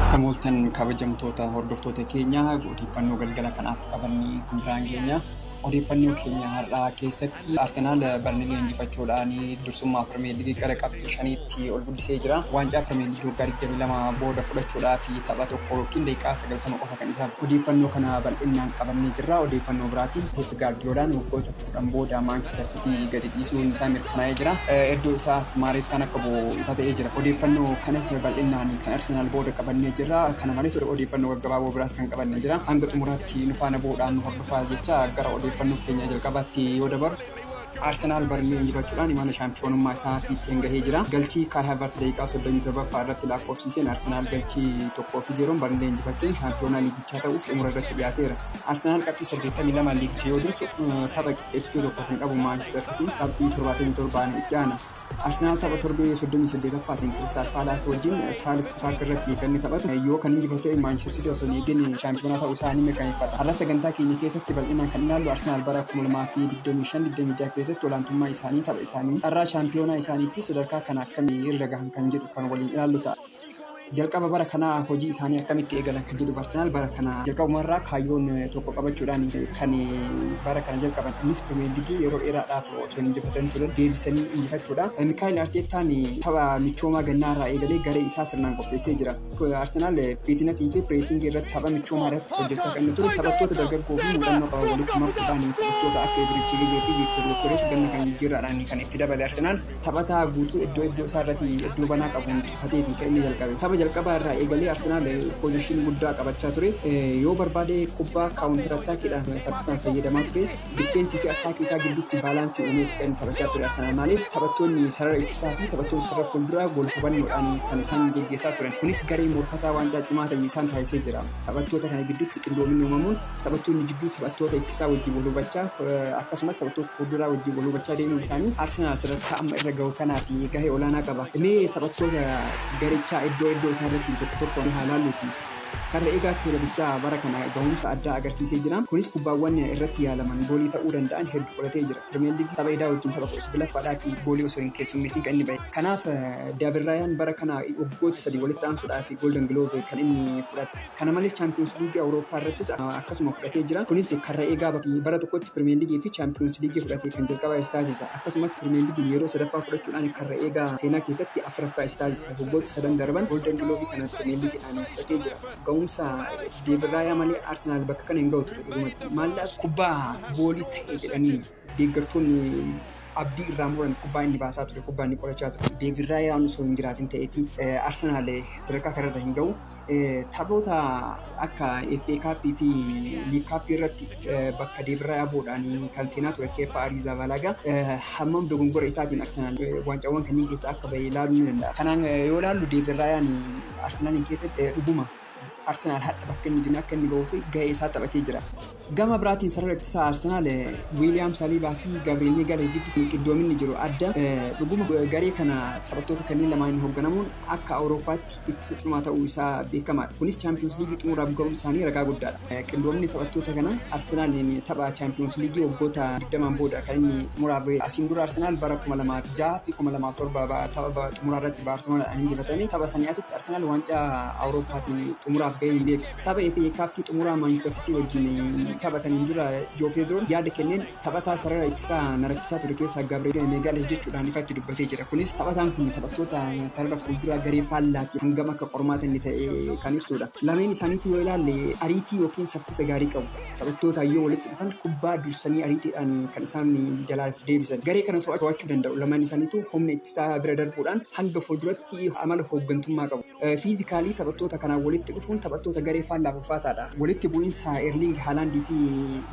Akkam ooltan kabajamtoota hordoftoota keenya, odeeffannoo galgala kanaaf qabannee isin biraan geenya. Odeeffannoo keenya har'aa keessatti Arsenaal Barnilee injifachuudhaan dursummaa Pirimeer Liigii gara qabxii 5tti ol guddisee jira. Waancaa Pirimeer Liigii waggaa 22 booda fudhachuudhaaf tapha tokko yookiin daqiiqaa 90 qofa kan isaaf. Odeeffannoo kana bal'inaan qabannee jirra. Odeeffannoo biraatiin Pep Gaardiyoolaan waggoota 10 booda Maanchister Sitii gadi dhiisuun isaa mirkanaa'ee jira. Iddoo isaas Maareeskaan akka bu'u ifa ta'ee jira. Odeeffannoo kanas bal'inaan kan Arsenaal booda qabannee jirra. Kana malees odeeffannoo gaggabaaboo biraas kan qabannee jira. Hanga xumuraatti nu faana bu'uudhaan nu hordofaa jecha gara odeeffannoo keenya jalqabaatti yoo dabarru, Arsenaal Barnii injifachuudhaan imala shaampiyoonummaa isaa fiixeen gahee jira. Galchii Kaay Haavart daqiiqaa 37ffaa irratti lakkoofsiseen Arsenaal galchii 1-0 Barnii injifachuun shaampiyoonaa liigichaa ta'uuf xumura irratti dhiyaateera. Arsenaal qabxii 82 liigicha yoo dursu, tapha qixxeessituu tokko kan qabu Maanchister Sitiin qabxii 77 itti aana. Arsenaal tapha torbee 38ffaatiin Kiristaal Paalaas wajjin Saalis Paark irratti kan inni taphatu yoo kan injifatu ta'e, Maanchister Sitii osoo hin eegin shaampiyoonaa ta'uu isaa ni mirkaneeffata. Har'a sagantaa keenya keessatti bal'inaan kan ilaallu Arsenaal bara 2025-26 keessatti olaantummaa isaanii, tapha isaanii, carraa shaampiyoonaa isaanii fi sadarkaa kana akkamii irra gahan kan jedhu kan waliin ilaallu ta'a. Jalqaba bara kanaa hojii isaanii akkamitti eegalan kan jedhu, Arsenaal bara kana jalqabumarraa kaayyoon tokko qabachuudhaan kan bara kana jalqaban. Innis Pirimeer Liigii yeroo dheeraadhaaf osoo hin injifatan turan deebisanii injifachuudha. Mikaayil Arteettaan tapha michoomaa gannaa irraa eegalee garee isaa sirnaan qopheessee jira. Arsenaal fitness fi pressing irratti, tapha michoomaa irratti hojjechaa kan inni ture, taphattoota dargaggoo fi muuxannoo qaban walitti makuudhaan, taphattoota akka Eberechi Eze fi Viiktor Yokeresh ganna kana jijjiirraadhaan kan itti dabale. Arsenaal taphataa guutuu iddoo iddoo isaa irratti iddoo banaa qabuun cufateeti kan inni jalqabe. Tapha jalqabaa irraa eegalee Arsenaal possession guddaa qabachaa ture. Yoo barbaade kubbaa counter attackiidhaan saffisaan fayyadamaa ture. Defense fi attack isaa gidduutti balance uumeeti kan taphachaa ture Arsenaal. Maaliif? Taphattoonni sarara ittisaa fi taphattoonni sarara fuulduraa wal hubannoodhaan kan isaan geggeessaa turan. Kunis garee morkataa waancaa cimaa ta'e isaan taasisee jira. Taphattoota kana gidduutti qindoominni uumamuun, taphattoonni jidduu taphattoota ittisaa wajjin wal hubachaa, akkasumas taphattoota fuulduraa wajjin wal hubachaa deemuun isaanii Arsenaal sadarkaa amma irra gahu kanaaf gahee olaanaa qaba. Mee taphattoota garichaa iddoo iddoo isaa irratti tokko tokko haa laalluuti. Karra eegaa kilabichaa bara kana gahumsa addaa agarsiisee jira. Kunis kubbaawwan irratti yaalaman goolii ta'uu danda'an hedduu qolatee jira. Pirimeer Liigii tapha edaa wajjin tapha 19ffaadhaa fi goolii osoo hin keessummeessin kan inni bahe. Kanaaf Daavid Raayaan bara kana waggoota 3 walitti aansuudhaa fi Golden Glove kan inni fudhate. Kana malees Chaampiyoons Liigii Awurooppaa irrattis akkasuma fudhatee jira. Kunis karra eegaa bara tokkotti Pirimeer Liigii fi Chaampiyoons Liigii fudhatee kan jalqabaa isa taasisa. Akkasumas Pirimeer Liigiin yeroo sadaffaa fudhachuudhaan karra eegaa seenaa keessatti afuraffaa isa taasisa. Waggoota sadan darban Golden Glove kana Pirimeer Liigiidhaan fudhatee jira. Gahumsa Deevid Raayaa malee Arsenaal bakka kana hin gahu ture dhugumatti. Maallaqa kubbaa goolii ta'e jedhanii deeggartoonni abdii irraa muran kubbaa inni baasaa ture, kubbaa inni qolachaa ture. Deevid Raayaan osoo hin jiraatin ta'eeti Arsenaal sadarkaa kanarra hin gahu. Taphoota akka FA Cup fi League Cup irratti bakka Deevid Raayaa bu'uudhaan kan seenaa ture Kepa Arrizabalaga hammam dogongora isaatiin Arsenaal waancaawwan kanneen keessaa akka bahe ilaaluu ni danda'a. Kanaan yoo ilaallu, Deevid Raayaan Arsenaaliin keessatti dhuguma Arsenaal hadha bakka inni jiru akka inni gahuu fi gahee isaa taphatee jira. Gama biraatiin sarara ittisaa Arsenaal Wiiliyaam Saliibaa fi Gabriel Magalhaes gidduutti qindoominni jiru adda. Dhuguma garee kana taphattoota kanneen lamaan hoogganamuun akka Awurooppaatti ittisa cimaa ta'uu isaa beekamaadha. Kunis Chaampiyoons Liigii xumuraaf gahuun isaanii ragaa guddaadha. Qindoomni taphattoota kana Arsenaal tapha Chaampiyoons Liigii waggoota 20n booda kan inni xumuraaf gahe. Asiin dura Arsenaal bara 2006 fi 2007 tapha xumuraa irratti Baarselonaadhaan injifatame. Tapha sanii asitti Arsenaal waancaa Awurooppaatiin xumuraaf gahee hin beeku. Tapha FA Cup xumuraa Manchester City wajjin taphataniin dura Joo Pedroon yaada kenneen taphataa sarara ittisaa na rakkisaa ture keessaa Gabriel Magalhaes jechuudhaan ifatti dubbatee jira. Kunis taphataan kun taphattoota sarara fuulduraa garee faallaati hangam akka qormaata inni ta'e kan ibsudha. Lameen isaaniitu yoo ilaalle ariitii yookiin saffisa gaarii qabu. Taphattoota yoo walitti dhufan kubbaa dursanii ariitiidhaan kan isaan jalaaf deebisan. Garee kana to'achuu danda'u. Lamaan isaaniitu humna ittisaa bira darbuudhaan hanga fuulduratti amala hooggantummaa qabu. Physically taphattoota kanaan walitti dhufuun taphattoota garee faallaaf ulfaataadha. Walitti bu'iinsa Erling Haalandii fi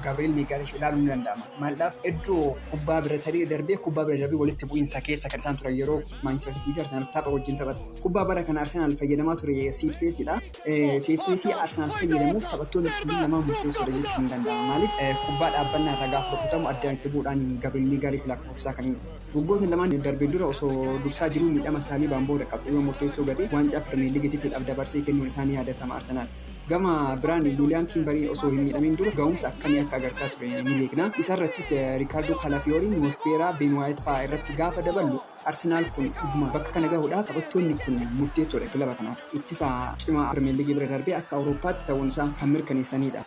Gabriel Magalhaes ilaaluun ni danda'ama. Maaliidhaaf? Iddoo kubbaa bira tarii darbee, kubbaa bira darbee walitti bu'iinsa keessa kan isaan turan yeroo Manchester City fi Arsenal tapha wajjin taphatan. Kubbaa bara kana Arsenal fayyadamaa ture set pieceiidha. Set piece Arsenal fayyadamuuf taphattoonni kunneen lamaan murteessoodha jechuun ni danda'ama. Maaliif? Kubbaa dhaabbannaa irraa gaafa rukutamu addaan itti bu'uudhaan Gabriel Magalhaes lakkoofsaa kan waggoota lamaan darbee dura osoo dursaa jiruu miidhama Saaliibaan booda qabxiiwwan murteessoo gate waancaa Pirimeer Liigii Citiidhaaf dabarsee kennuun isaanii yaadatama Arsenaal. Gama biraan Yuuliyaan Tiimbarii osoo hin miidhamin dura ga'umsa akkamii akka agarsiisaa ture ni beekna. Isarrattis Riikaardoo Kalafiyooriin, Mosquera, Ben Waayit fa'aa irratti gaafa daballu Arsenaal kun dhuguma bakka kana gahuudhaaf taphattoonni kun murteessoodha kilaba kanaaf. Ittisa cimaa Pirimeer Liigii bira darbee akka Awurooppaatti ta'uun isaa kan mirkaneessanidha.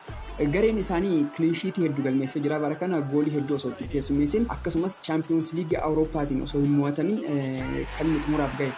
Gareen isaanii clean sheetii hedduu galmeessee jira bara kana, goolii hedduu osoo itti keessummeessin, akkasumas Chaampiyoons Liigii Awurooppaatiin osoo hin mo'atamin kan inni xumuraaf gahe.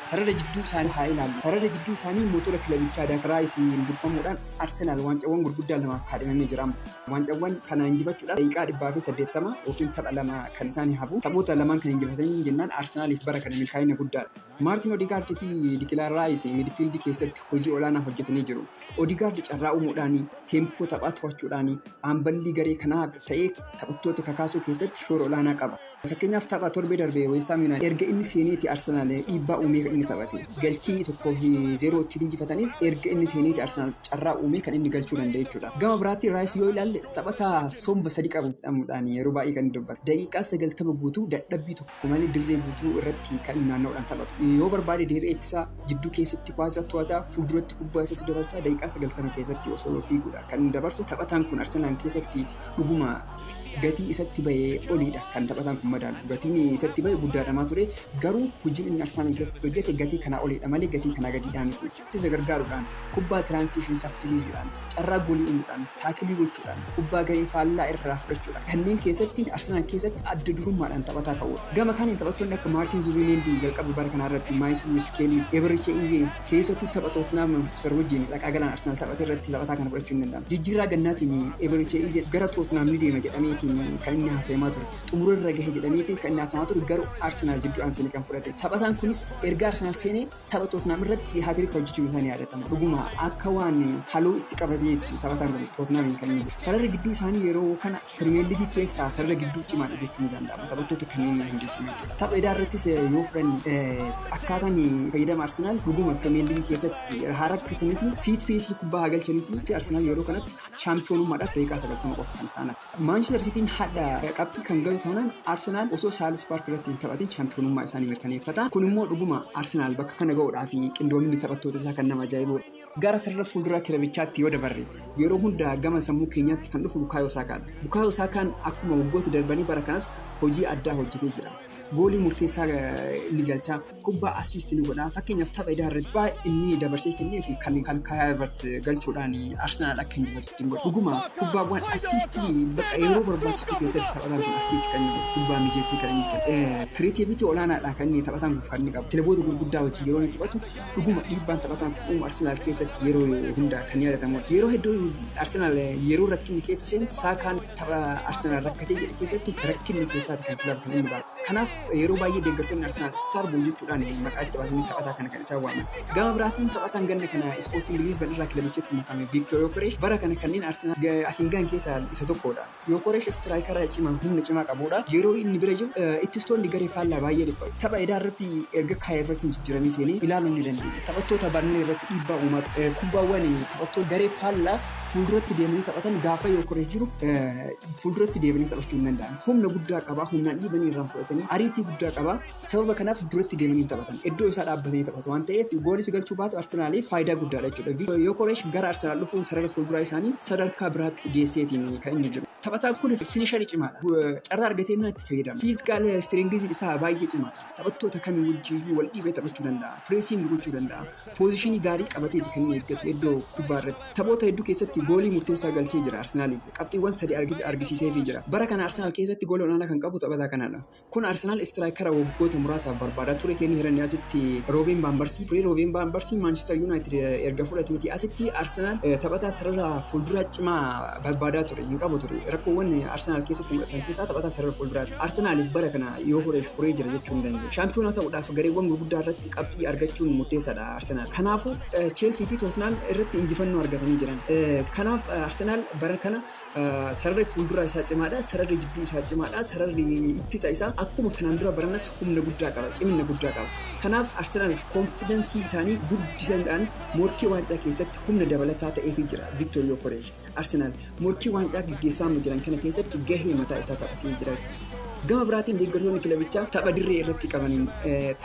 Sarara jidduu isaanii haa ilaallu. Sarara jidduu isaanii motora kilabichaa Daakiraayisiin durfamuudhaan Arsenaal waancawwan gurguddaa lamaaf kaadhimamee jira. Waancawwan kana injifachuudhaan daqiiqaa 180 yookiin tapha 2 kan isaan hafu. Taphoota lamaan kan injifatanii jennaan Arsenaaliif bara kana milkaa'ina guddaadha. Maartiin Odegaard fi Dikilaan Raayis midfiildii keessatti hojii olaanaa hojjetanii jiru. Odegaard carraa uumuudhaan, tempo taphaa to'achuudhaan, amballii garee kanaa ta'ee taphattoota kakaasuu keessatti shoora olaanaa qaba. Fakkeenyaaf, tapha torbee darbee West Ham United erga inni seeneeti Arsenaal dhiibbaa uumee kan inni taphate. Galchii 1-0 ittiin injifatanis erga inni seeneeti Arsenaal carraa uumee kan inni galchuu danda'e jechuudha. Gama biraatti Raayis yoo ilaalle, taphataa somba sadi qabu jedhamuudhaan yeroo baay'ee kan inni dubbatu. Daqiiqaa 90 guutuu dadhabbii tokko malee dirree guutuu irratti kan inni naanna'uudhaan taphatu. Yoo barbaade deebi'ee ittisaa jidduu keessatti kubbaa to'ataa, fuulduratti kubbaa isatti dabarsaa, daqiiqaa 90 keessatti osoo fiiguudha kan inni dabarsu. Taphataan kun Arsenaal keessatti dhuguma gatii isatti bahee oliidha kan taphataan kun madaalu. Gatiin isatti bahe guddaadhamaa ture, garuu hojiin inni Arsenaal keessatti hojjete gatii kanaa oliidha malee gatii kanaa gadiidhaa miti. Isa gargaaruudhaan, kubbaa transition saffisiisuudhaan, carraa goolii uumuudhaan, tackle gochuudhaan, kubbaa garee faallaa irraa fudhachuudhaan kanneen keessatti Arsenaal keessatti adda durummaadhaan taphataa ka'udha. Gama kaaniin taphattoonni akka Maartiin Zubimeendii jalqaba bara kanaa irratti, Maayis Skeelii, Eberechi Eze, keessattuu tapha Tottenham Hotspur wajjin dhaqaa galaan Arsenaal taphate irratti taphataa kana fudhachuu hin danda'amu. Jijjiirraa gannaatiin Eberechi Eze gara Tottenham ni deema jedhameetiin kan inni haasayamaa ture. Xumura irra gahe jedhameetiin kan inni haasayamaa ture, garuu Arsenaal jidduudhaan seenee kan fudhate. Taphataan kunis erga Arsenaal seenee tapha Tottenham irratti hat-trick hojjechuun isaa ni yaadatama. Dhuguma akka waan haloo itti qabateetti taphataan kun Tottenhamiin kan inni. Sararri gidduu isaanii yeroo kana Pirimeer Liigii keessaa sarara gidduu cimaadha jechuun ni danda'ama. Taphattoota kanneen hundeessu jechuudha. Tapha edaa irrattis yoo fudhanne, akkaataan fayyadama Arsenaal dhuguma Pirimeer Liigii keessatti haa rakkatanis, set piece kubbaa haa galchanis, Arsenaal yeroo kanatti chaampiyoonummaadhaaf daqiiqaa 90 qofa kan isaan. Maanchister Sitiin hadha qabxii kan galu taanaan, Arsenaal osoo Selhurst Park irratti hin taphatin chaampiyoonummaa isaanii mirkaneeffata. Kun immoo dhuguma Arsenaal bakka kana ga'uudhaaf qindoominni taphattoota isaa kan nama ajaa'ibudha. Gara sarara fuulduraa kilabichaatti yoo dabarre, yeroo hunda gama sammuu keenyaatti kan dhufu Bukaayoo Saakaadha. Bukaayoo Saakaan akkuma waggoota darbanii bara kanas hojii addaa hojjetee jira. Goolii murteessaa ni galchaa, kubbaa assist ni godha. Fakkeenyaaf, tapha edaa irratti baay'ee inni dabarsee kennee fi kan Kai Havertz galchuudhaan Arsenaal akka injifatu ittiin godha. Dhuguma kubbaawwan assist bakka yeroo barbaachistu keessatti taphataan kun assist kan inni godhu, kubbaa mijeessii kan inni kennu. Creativity olaanaadha kan inni taphataan kun kan inni qabu. Kilaboota gurguddaa wajjin yeroo inni taphatu dhuguma dhiibbaan taphataan kun uumu Arsenaal keessatti yeroo hunda kan yaadatamudha. Yeroo hedduu Arsenaal yeroo rakkinni keessa seenu, Saakaan tapha Arsenaal rakkatee jedhe keessatti rakkinni keessaati kan kilaba kan inni baasu. Kanaaf yeroo baay'ee deeggartoonni Arsenaal Star Boy jechuudhaan maqaa itti baasanii taphataa kana kan isaan waaman. Gama biraatiin taphataan ganna kana Ispoortiin Liizban irraa kilabichatti makame Viiktor Yokoresh bara kana kanneen Arsenaal asiin gahan keessaa isa tokkodha. Yokoresh striker cimaa humna cimaa qabudha. Yeroo inni bira jiru ittistoonni garee faallaa baay'ee dhiphatu. Tapha edaa irratti erga Kai Havertz jijjiiramee seenee ilaaluu ni dandeenya. Taphattoota Barnee irratti dhiibbaa uumaa, kubbaawwan taphattoota garee faallaa fuulduratti deemanii taphatan gaafa Yokoresh jiru fuulduratti deemanii taphachuu hin danda'an. Humna guddaa qaba. Humnaan dhiibanii irraan fudhatanii ariitii guddaa qaba. Sababa kanaaf duratti deemanii taphatan. Iddoo isaa dhaabbatanii taphatu waan ta'eef goolis galchuu baatu Arsenaaliif faayidaa guddaadha jechuudha. Yokoresh gara Arsenaal dhufuun sarara fuulduraa isaanii sadarkaa biraatti geesseetiin kan inni jiru. Taphataan kun finisher cimaadha. Carraa argatee itti fayyadama. Physical strengthiin isaa baay'ee cimaadha. Taphattoota kamii wajjin wal dhiibee taphachuu danda'a. Pressing gochuu danda'a. Position gaarii qabateeti kan inni eeggatu iddoo kubbaa irratti. Taphoota hedduu keessatti goolii murteessaa galchee jira Arsenaaliif. Qabxiiwwan sadi argisiiseefii jira. Bara kana Arsenaal keessatti goolii olaanaa kan qabu taphataa kanaadha. Kun Arsenaal striker waggoota muraasaaf barbaadaa ture. Kenni Hiranii asitti Roobin Van Persii ture. Roobin Van Persii Maanchister Yuunaayitid erga fudhateeti asitti Arsenaal taphataa sarara fuulduraa cimaa barbaadaa ture. Hin qabu ture. Rakkoowwan Arsenaal keessatti mul'atan keessaa taphataa sarara fuulduraati. Arsenaaliif bara kana Yokoresh furee jira jechuu ni dandeenya. Shaampiyoonaa ta'uudhaaf gareewwan gurguddaa irratti qabxii argachuun murteessaadha Arsenaal. Kanaafuu Cheelsii fi Tottenham irratti injifannoo argatanii jiran. Kanaaf Arsenaal bara kana sararri fuulduraa isaa cimaadha. Sararri jidduu isaa cimaadha. Sararri ittisa isaa akkuma kanaan dura baranas humna guddaa qaba. Cimina guddaa qaba. Kanaaf Arsenaal confidence isaanii guddisuudhaan morkii waancaa keessatti humna dabalataa ta'eefii jira. Victor Yokoresh Arsenaal morkii waancaa gaggeessaa jiran kana keessatti gahee mataa isaa taphatee jira. Gama biraatiin deeggartoonni kilabichaa tapha dirree irratti qabaniin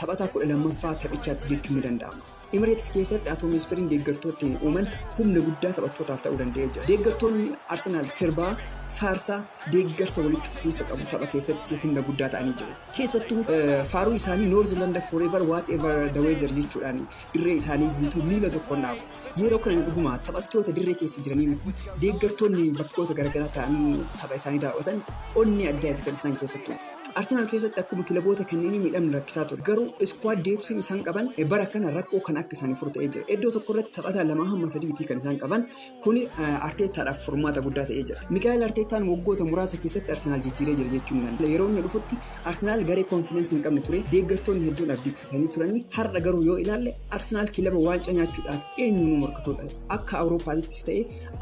taphataa 12ffaa taphichaatti jechuun ni danda'ama. Emirates keessatti atmosphereiin deeggartootni uuman humna guddaa taphattootaaf ta'uu danda'ee jira. Deeggartoonni Arsenaal sirbaa, faarsaa, deeggarsa walitti fufiinsa qabu tapha keessatti humna guddaa ta'anii jiru. Keessattuu faaruu isaanii "North London Forever, Whatever the Weather" jechuudhaan dirree isaanii guutuu miila tokkoon dhaabu. Yeroo kana dhuguma taphattoota dirree keessa jiranii miti, deeggartoonni bakkoota garaagaraa ta'anii tapha isaanii daawwatan onnee addaa kan isaan keessattuu. Arsenaal keessatti akkuma kilaboota kanneenii miidhamni rakkisaa ture. Garuu squad depthiin isaan qaban bara kana rakkoo kan akka isaanii furu ta'ee jira. Iddoo tokko irratti taphataa lamaa hamma sadiitii kan isaan qaban kuni Arteetaadhaaf furmaata guddaa ta'ee jira. Mikaa'el Arteetaan waggoota muraasa keessatti Arsenaal jijjiiree jira jechuun ni danda'a. Yeroo inni dhufutti Arsenaal garee confidence hin qabne ture. Deeggartoonni hedduun abdii kutatanii turanii, har'a garuu yoo ilaalle Arsenaal kilaba waancaa nyaachuudhaaf eenyuun morkatudha. Akka Awuroopaattis ta'e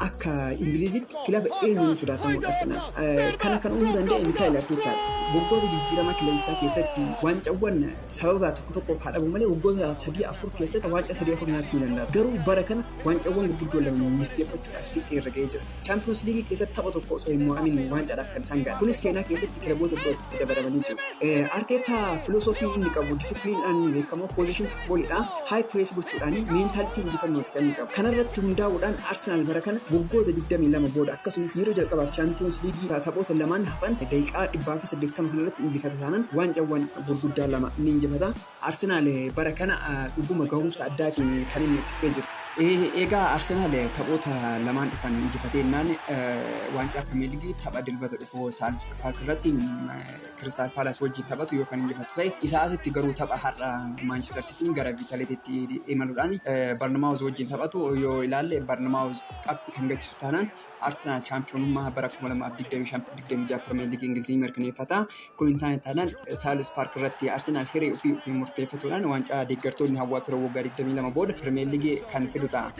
akka Ingilizitti kilaba eenyuun sodaatamudha Arsenaal. Kana kan uumuu danda'e Mikaa'el Arteetaadha. Waggoota jijjiirama kilabichaa keessatti waancawwan sababa tokko tokkoof haa dhabu malee waggoota sadii afur keessatti waancaa sadii afur nyaachuu ni danda'a. Garuu bara kana waancawwan gurguddoo lama milkeeffachuudhaaf fiixee irra ga'ee jira. Champions League keessatti tapha tokko osoo hin mo'amin waancaadhaaf kan isaan ga'an. Kunis seenaa keessatti kilaboota birootti dabalamanii jiru. Arteetaa filosoofii inni qabu disciplineiidhaan inni beekamu possession footballiidha. High press gochuudhaan mentality injifannooti kan inni qabu. Kanarratti hundaa'uudhaan Arsenaal bara kana waggoota 22 booda akkasumas yeroo jalqabaaf Champions League taphoota lamaan hafan daqiiqaa 180 kanarratti injifata taanaan waancawwan gurguddaa lama ni injifata. Arsenaal bara kana dhuguma gahumsa addaatiin kan inni itti fufee jiru. Egaa Arsenaal taphoota lamaan dhufan injifatee jennaan waancaa Pirimeer Liigii tapha Dilbata dhufu Selhurst Park irratti Kiristaal Paalaas wajjin taphatu yoo kan injifatu ta'e, isaa asitti garuu tapha har'a Maanchister Sitiin gara Viitaalitiitti imaluudhaan Barnamaawuz wajjin taphatu yoo ilaalle, Barnamaawuz qabxii kan gachisu taanaan Arsenaal shaampiyoonummaa bara 2025-26 Pirimeer Liigii Ingilizii mirkaneeffata. Kun hin taane taanaan Selhurst Park irratti Arsenaal hiree ofii ofii murteeffatuudhaan waancaa deeggartoonni hawwaa ture waggaa 22 booda Pirimeer Liigii kan fidu ta'a.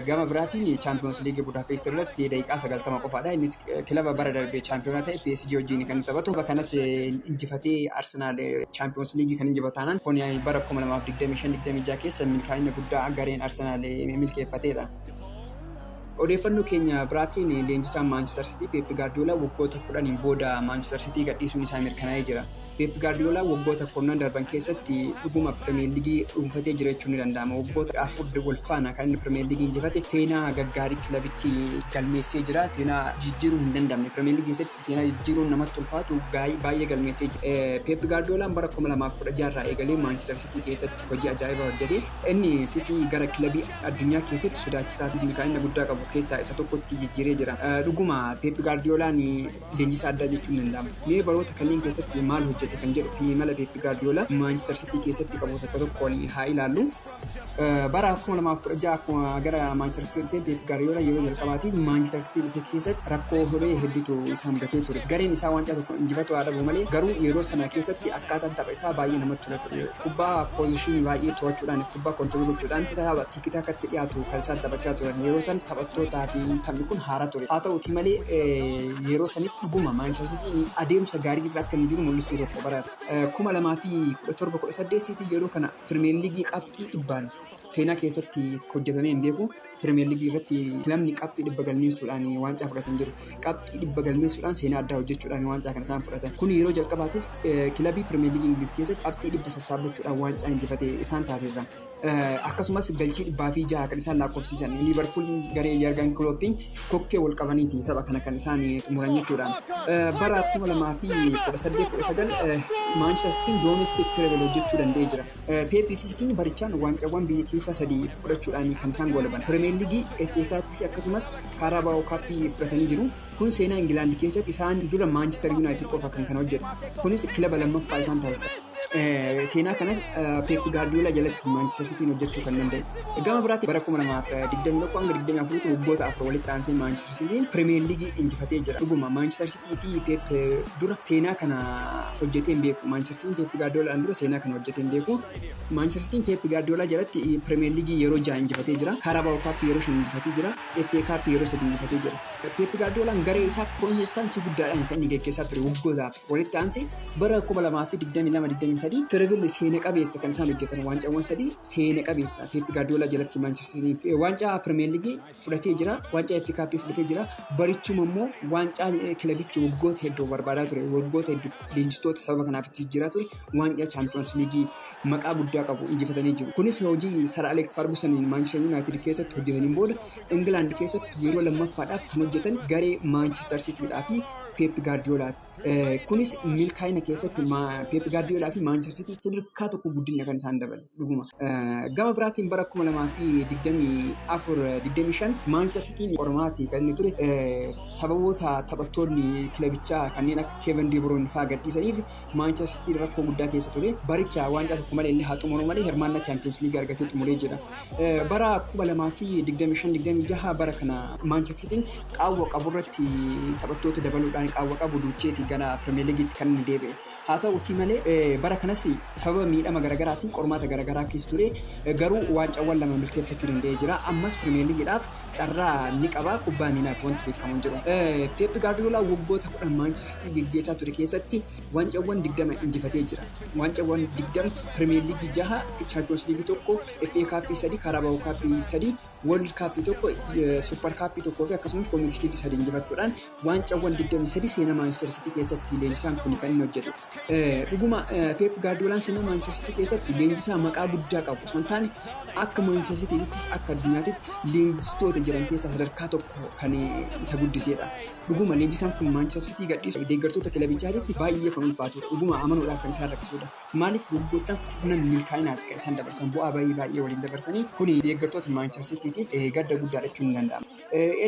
Gama biraatiin Champions League Budaapest irratti daqiiqaa 90 qofaadha. Innis kilaba bara darbee chaampiyoona ta'e PSG wajjin kan taphatu. Kanas injifatee Arsenaal Champions League kan injifatu taanaan kun bara 2025-26 keessa milkaa'ina guddaa gareen Arsenaal milkeeffatedha. Odeeffannoo keenya biraatiin leenjisaan Maanchister Sitii Peep Gaardiyoolaa waggoota 10n booda Maanchister Sitii gadhiisuun isaa mirkanaa'ee jira. Peep Gaardiyoolaa waggoota kurnan darban keessatti dhuguma Pirimeer Liigii dhuunfatee jira jechuun ni danda'ama. Waggoota 4 wal faana kan inni Pirimeer Liigii injifate seenaa gaggaarii kilabichi galmeessee jira. Seenaa jijjiiruu hin danda'amne. Pirimeer Liigii keessatti seenaa jijjiiruun namatti ulfaatu baay'ee galmeessee jira. Peep Gaardiyoolaan bara 2016 irraa eegalee Maanchister Sitii keessatti hojii ajaa'ibaa hojjete. Inni Sitii gara kilabii addunyaa keessatti sodaachisaa fi milkaa'ina guddaa qabu keessaa isa tokkotti jijjiiree jira. Dhuguma Peep Gaardiyoolaan leenjisaa addaa jechuun ni danda'ama. Mee baroota kanneen keessatti maal hojjete kan jedhu imala Peep Gaardiyoola Maanchister Sitii keessatti qabu tokko tokkoon haa ilaallu. Bara 2016 akkuma gara Maanchister Sitii dhufee, Peep Gaardiyoola yeroo jalqabaatiin Maanchister Sitii dhufe keessatti rakkoo hiree hedduutu isa mudatee ture. Gareen isaa waancaa tokko injifatu haa dhabu malee garuu yeroo sana keessatti akkaataan tapha isaa baay'ee namatti tola ture. Kubbaa possession baay'ee to'achuudhaan, kubbaa control gochuudhaan tapha tiki-takatti dhiyaatu kan isaan taphachaa turan. Yeroo san taphattootaa fi taphni kun haaraa ture. Haa ta'uti malee yeroo sanitti dhuguma Maanchister Sitiin adeemsa gaarii irra akka inni jiru mul'istuu tokko bara 2017-18 Sitii yeroo kana Pirimeer Liigii qabxii 100n seenaa keessatti hojjetamee hin beeku. Pirimeer Liigii irratti kilabni qabxii 100 galmeessuudhaan waancaa fudhatan jiru. Qabxii 100 galmeessuudhaan seenaa addaa hojjechuudhaan waancaa kan isaan fudhatan. Kun yeroo jalqabaatiif kilabii Pirimeer Liigii Ingiliz keessatti qabxii 100 sassaabbachuudhaan waancaa injifate isaan taasisa. Akkasumas galchii 106 kan isaan lakkoofsisan. Liivarpuul garee Jargan Klooppiin kokkee wal qabaniiti tapha kana kan isaan xumuran jechuudha. Bara 2018-19 Maanchister Sitiin domestic treble hojjechuu danda'ee jira. Peepii fi Sitiin barichaan waancawwan biyya keessaa sadii fudhachuudhaan kan isaan goolaban. Pirimeer Liigii, FA Cup akkasumas Carabao Cup fudhatanii jiru. Kun seenaa Ingilaand keessatti isaan dura Maanchister Yuunaayitid qofa kan kana hojjetu. Kunis kilaba lammaffaa isaan taasisa. Seenaa kanas Peep Gaardiyoola jalatti Maanchister Sitiin hojjechuu kan danda'e. Gama biraatti bara 2021 hanga 24 waggoota 4 walitti aansee Maanchister Sitiin Pirimeer Liigii injifatee jira. Dhuguma Maanchister Sitii fi Peep dura seenaa kana hojjetee hin beeku. Maanchister Sitiin Peep Gaardiyoolaan dura seenaa kana hojjetee hin beeku. Maanchister Sitiin Peep Gaardiyoola jalatti Pirimeer Liigii yeroo 6 injifatee jira. Carabao Cup yeroo 5 injifatee jira. FA Cup yeroo 3 injifatee jira. Peep Gaardiyoolaan garee isaa consistency guddaadhaan kan inni geggeessaa ture waggootaaf walitti aansee bara 2022 23 treble seena qabeessa kan isaan hojjetan waancaawwan sadii seena qabeessa Pep Guardiola jalatti Manchester City waancaa Premier League fudhatee jira, waancaa FA Cup fudhatee jira. Barichuma immoo waancaa kilabichi waggoota hedduu barbaadaa ture, waggoota hedduu leenjistoota sababa kanaaf itti jijjiiraa ture, waancaa Champions League maqaa guddaa qabu injifatanii jiru. Kunis hojii Sir Alex Ferguson Manchester United keessatti hojjetaniin booda England keessatti yeroo lammaffaadhaaf kan hojjetan garee Manchester Cityidhaa fi Pep Guardiola. Kunis milkaa'ina keessatti Pep Guardiola fi Manchester City sadarkaa tokko guddina kan isaan dabale dhuguma. Gama biraatiin bara 2024-25 Manchester City qormaati kan inni ture sababoota taphattoonni kilabichaa kanneen akka Kevin De Bruyne fa'aa gadhiisaniif Manchester City rakkoo guddaa keessa ture. Baricha waancaa tokko malee illee haa xumuru malee hirmaannaa Champions League argatee xumuree jira. Bara 2025-26 bara kana Manchester City qaawwa qaburratti taphattoota dabaluudhaan qaawwa qabu duucheeti gara Premier Leaguetti kan inni deebi'e. Haa ta'utii malee bara kanas sababa miidhama garaagaraatiin qormaata garaagaraa keessa ture, garuu waancaawwan lama milkeeffachuu danda'ee jira. Ammas Premier Leagueidhaaf carraa ni qaba, kubbaa miilaatti wanti beekamu hin jiru. Pep Guardiola waggoota 10 Manchester City geggeessaa ture keessatti waancaawwan 20 injifatee jira. Waancaawwan 20, Premier League 6, Champions League 1, FA Cup 3, Carabao Cup 3, World Cup 1, Super Cup 1 fi akkasumas Community Shield 3 injifachuudhaan waancaawwan 23 seenaa Manchester City keessatti leenjisaan kun kan inni hojjetu. Dhuguma Pep Guardiolaan seenaa Manchester City keessatti leenjisaa maqaa guddaa qabu osoo hin taane akka Manchester Cityttis akka addunyaatti leenjistoota jiran keessaa sadarkaa tokko kan isa guddisedha. Dhuguma leenjisaan kun Manchester City gadhiisu deeggartoota kilabichaatitti baay'ee kan ulfaatudha. Dhuguma amanuudhaaf kan isaan rakkisudha. Maaliif waggoottan kurnan milkaa'inaati kan isaan dabarsan, bu'aa bayii baay'ee waliin dabarsanii, kun deeggartoota Manchester Citytiif gadda guddaadha jechuun ni danda'ama.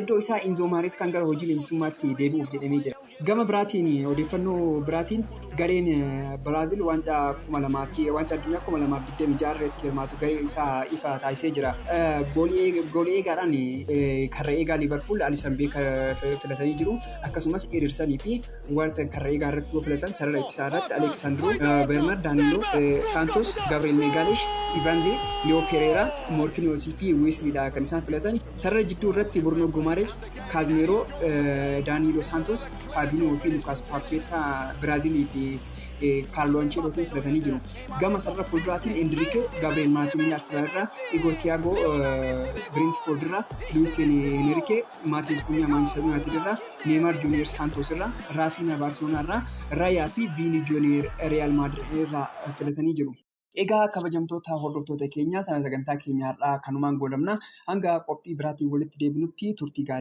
Iddoo isaa Enzo Marescaan gara hojii leenjisummaatti deebi'uuf jedhamee jira. Gama biraatiin, odeeffannoo biraatiin, gareen Biraazil waancaa 2000 fi waancaa addunyaa 2026 irratti hirmaatu garee isaa ifa taasisee jira. Goolii eegaadhaan karra eegaa Liverpool Alisson Becker filatanii jiru. Akkasumas Edersonii fi Walton karra eegaa irratti yoo filatan, sarara ittisaa irratti Alex Sandro, Bremer, Danilo Santos, Gabriel Magalhaes, Ivanze, Leo Pereira, Marquinhos fi Wesleyidha kan isaan filatan. Sarara jidduu irratti Bruno Guimaraes, Casemiro, Danilo Santos, Fabinho fi Lucas Paqueta Biraazilii fi Carlo Ancelottiin filatanii jiru. Gama sarara fuulduraatiin Enrique, Gabriel Martinelli Arsenal irraa, Igor Thiago Brentford irraa, Luis Enrique, Matheus Cunha Manchester United irraa, Neymar Junior Santos irraa, Rafinha Barcelona irraa, Raya fi Vini Junior Real Madrid irraa filatanii jiru. Egaa kabajamtoota hordoftoota keenyaa, sana sagantaa keenya har'aa kanumaan goolabna. Hanga qophii biraatiin walitti deebinutti turtii gaarii.